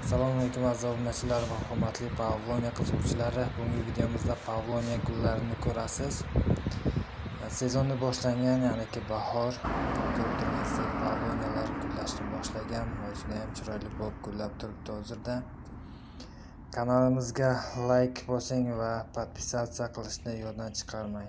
Assalomu alaykum, aziz obunachilar va hurmatli Pavloniya qiziquvchilari. Bugungi videomizda Pavloniya gullarini ko'rasiz. Sezoni boshlangan, ya'niki bahor. Ko'rib turganingizdek, Pavloniyalar gullashni boshlagan va juda ham chiroyli bo'lib gullab turibdi hozirda. Kanalimizga layk bosing va подписаться qilishni yoddan chiqarmang.